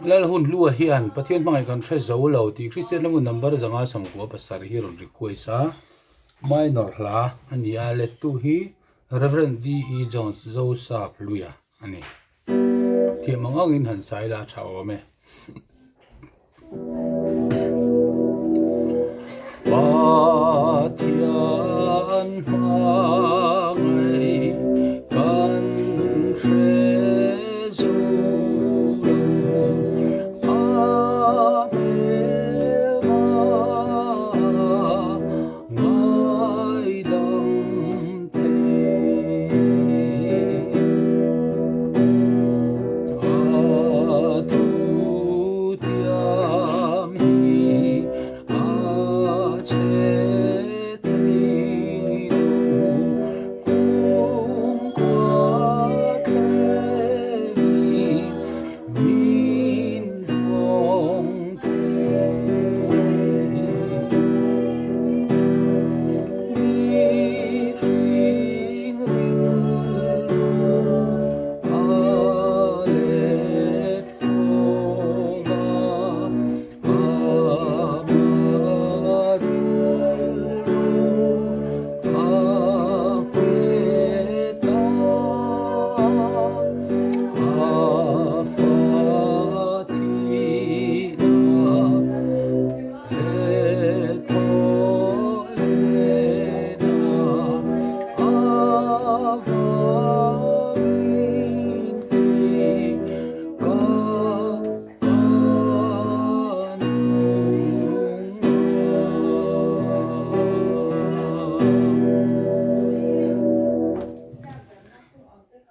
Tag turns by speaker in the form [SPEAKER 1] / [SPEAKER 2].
[SPEAKER 1] Lal hun hlua hian Pathian hmangaih kan hre zo lo tih Kristian lamah number 597 hi rawn request a, minor hla a ni a, lettu hi Rev. D. E. Jones Joseph Luia a ni. Thiam ang angin han sai la a tha awm e. Pathian hmangaih.